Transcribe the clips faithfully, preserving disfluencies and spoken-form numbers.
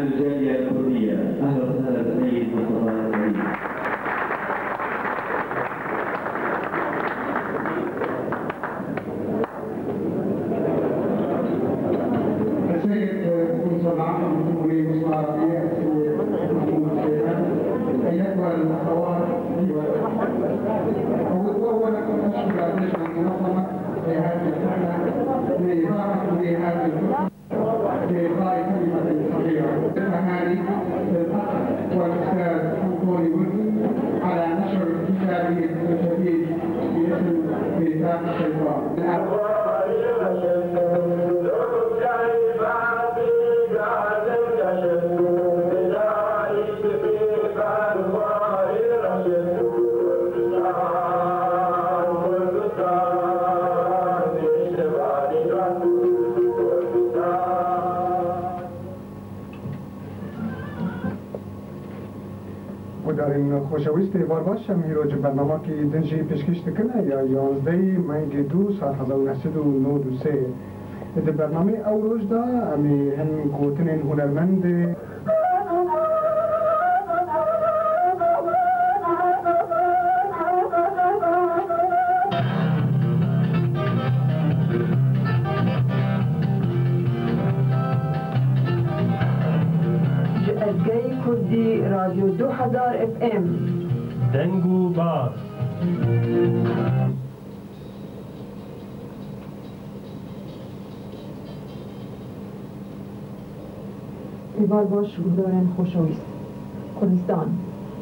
الجالية الكردية، أهلا وسهلا بالسيد مصطفى سعيد. السيد القنصل العام الجمهورية مصطفى السيد محمود الشيبان، أيتها الأخوات والإخوة، أولا أشكر اللجنة المنظمة لهذه الحفلة، لإقامة هذه الحفلة. بإلقاء كلمة صغيرة. الأهاني للأخ والأستاذ أنطوني ويلسون على نشر كتابه الجديد باسم ميثاق الشيطان. Guhdarên xoşewîst, êvar baş, em îro ji bernamekî din jî pêşkêş dikin, ya yanzdehê mengê dû sal hezar û neh sed û nod û sê. Di bernameyê ew roj de em ê hin gotinên hunermendê. Ji Ezgeyê Kurdî, Radyo Du Hezar F M. Deng û Baz. Êvar baş, guhdarên xoşewîst. Kurdistan.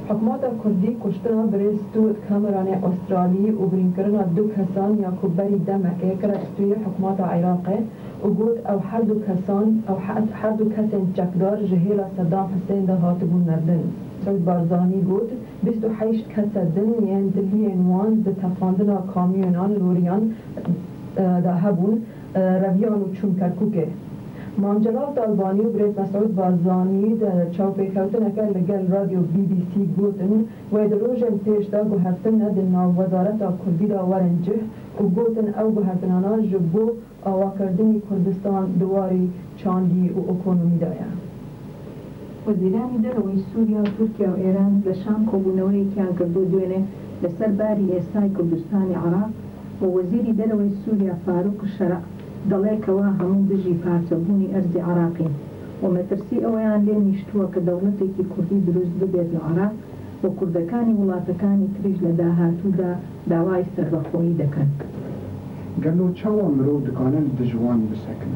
Hikûmeta Kurdî kuştina birêz Stuart Cameronê Australî û birînkirina du kesan ya ku berî demekê kire stûyê hikûmeta Iraqê û got, ew her du kesan, ew he-, her du kesên çekdar ji hêla Seddam Husên de hatibûn merdin. Mesûd Barzanî got, bîst û heşt kese din yên diliyên wan di tefandina kamyonan, loriyan, e, de hebûn, e, reviyan û çûn Kerkûkê. Mam Celal Talbanî û birêz Mesûd Barzanî di çavpêkewtineke li gel Radyo B B C gotin, wê di rojên pêş de guhertine di nav wezareta Kurdî de werin cih û gotin, ew guhertinana ji bo avakirdinî Kurdistan di warî çandî û ekonomî de ye. وەزیرانی دەرەوەی سووریا، تورکیا و ئێران لە شام کۆبوونەوەیەکیان کردووە دوێنێ لەسەر باری ئێستای کوردستانی عێراق و وەزیری دەرەوەی سووریا فاروق شەرع دەڵێ کەوا هەموو دژی پارچەبوونی ئەرزی عێراقین و مەترسی ئەوەیان لێ نیشتووە کە دەوڵەتێکی کوردی دروست ببێت لە عێراق و کوردەکانی وڵاتەکانی تریش لە داهاتوودا داوای سەربەخۆیی دەکەن. گەلۆ چاوا مرۆڤ دکانن دژوان بسەکنن؟